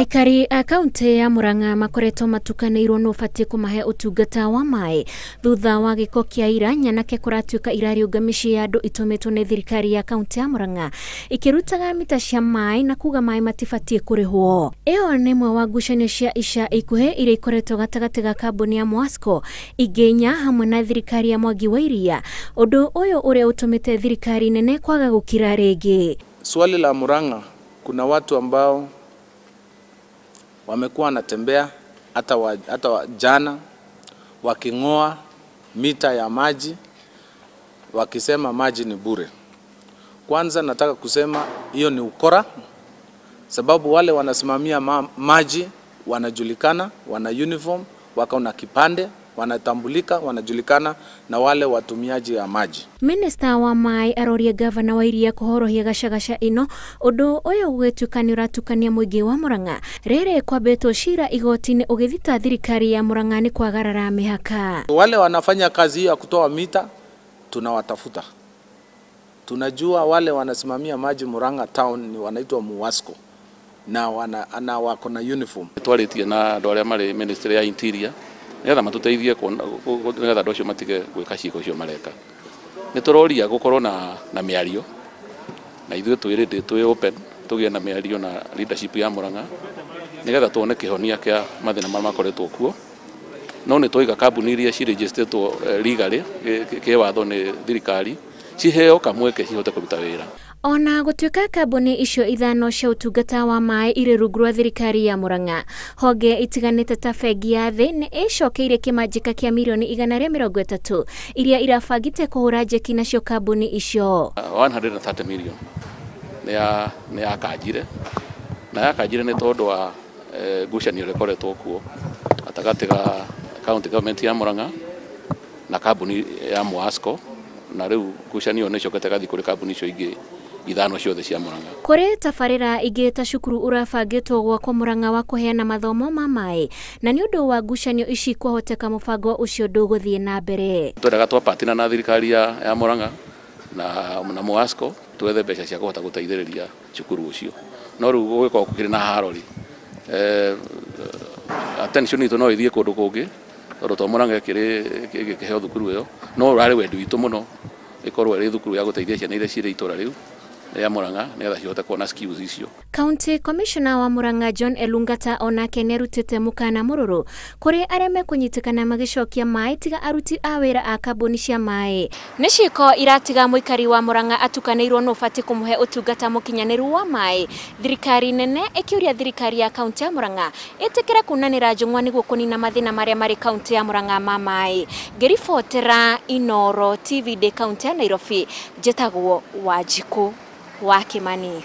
Aikari a kaunti ya Murang'a makoretwo matukanĩirwo nũ ũbatiĩ kũmahe ũtungata wa maĩ thutha wa gĩko kĩa ira nyanake kũratuĩka irariũnga mĩciĩ ya andũ itũmĩtwo nĩ thirikari ya kaunti ya Murang'a ikĩrutaga mita cia maĩ na kuga maĩ matibatiĩ kũrĩhwo. Ĩyo nĩ ĩmwe wa ngucanio cia ica ikuhĩ iria ikoretwo gatagatĩ ga kambuni ya Mwasco ingĩ inya hamwe na thirikari ya Mwangi wa Iria, ũndũ ũyũ ũrĩa ũtũmĩte thirikari nene kwaga gũkira rĩngĩ. Swali la Murang'a, kuna watu ambao wamekuwa wanatembea hata jana waking'oa mita ya maji wakisema maji ni bure. Kwanza nataka kusema hiyo ni ukora, sababu wale wanasimamia maji wanajulikana, wana uniform, wako na kipande, wanatambulika, wanajulikana na wale watumiaji ya maji. Minister wa maĩ aroria gavana wa Iria kũhorohia gacagaca ĩno ũndũ ũyũ ũgĩtuĩka nĩ ũratukania mũingĩ wa Murang'a rĩrĩ kwambĩtwo cira igoti-inĩ ũgĩthita thirikari ya Murang'a nĩ kwagarara mĩhaka. Wale wanafanya kazi hiyo ya kutoa mita tunawatafuta. Tunajua wale wanasimamia maji Murang'a town ni wanaitwa Muwasco na wako na uniform. Twaritie na andũ arĩa marĩ Ministry ya Interior nĩgetha matuteithie nĩgetha andũ acio matige gwĩka ciĩko icio mareka. Nĩ tũroria gũkorwo na mĩario na ithuĩ twĩ ready, twĩ open tũgĩe na mĩario na leadership ya Murang'a nĩgetha tuone kĩhonia kĩa mathĩna marĩa makoretwo kuo. No nĩ twaiga kambuni iria ciregisterĩtwo legally kĩwatho nĩ thirikari ciheo kamweke cihote kũruta wĩra. Ona gũtuĩka kambuni icio ithano cia ũtungata wa maĩ irĩ rungu rwa thirikari ya Murang'a, honge itiganĩte ta bengi ya thĩ nĩ ĩcokeire kĩmanjĩka kĩa mirioni 130 iria irabangĩte kũhũra njeki nacio kambuni icio. 130 million nĩ ya kanjire, na ya kanjire nĩ tondũ wa ngucanio ĩrĩa ĩkoretwo kuo gatagatĩ ga county government ya Murang'a na kambuni ya Mwasco, na rĩu ngucanio nĩ ĩcokete ĩgathiĩ kũrĩ kambuni icio ingĩ ithano ciothe cia Murang'a. Kũrĩ tabarĩra ingĩ ta cukuru ũrabangĩtwo gwakwo Murang'a wa kũheana mathomo ma maĩ, na nĩ ũndũ wa ngucanio ici kwahoteka mũbango ũcio ndũgũthiĩ na mbere. Twendaga twapatina na thirikari ya Murang'a na Mwasco twethe mbeca cia kũhota gũteithĩrĩria cukuru ũcio, no rĩu gũgĩkorwo gũkĩrĩ na haro rĩ, attention itũ no ĩthiĩ kũndũ kũngĩ tondũ to Murang'a ĩkĩrĩ ĩgĩkĩheo thukuru ĩyo, no ũrarĩ wendi witũ mũno ĩkorwo ĩrĩ thukuru ya gũteithia ciana iria cirĩ itũra rĩu ya Murang'a nĩgetha cihote kuona skills icio. County Commissioner wa Murang'a John Elungata onake nĩarutĩte mũkana mũrũrũ kũrĩ arĩa mekũnyitĩkana magĩcokia maĩ tiga aruti a wĩra a kambuni cia maĩ. Nĩ ciĩko iratiga mũikari wa Murang'a atukanĩirwo nũ ũbatiĩ kũmũhe ũtungata mũkinyanĩru wa maĩ. Thirikari nene ĩkĩũria thirikari ya kaunti ya Murang'a ĩtĩkĩre kunanĩra njũng'wa nĩguo kũnina mathĩna marĩa marĩ kaunti ya Murang'a ma maĩ. Ngĩribotera Inooro TV ndĩ kaunti ya Nairobi, njĩtagwo Wanjikũ wa Kimani.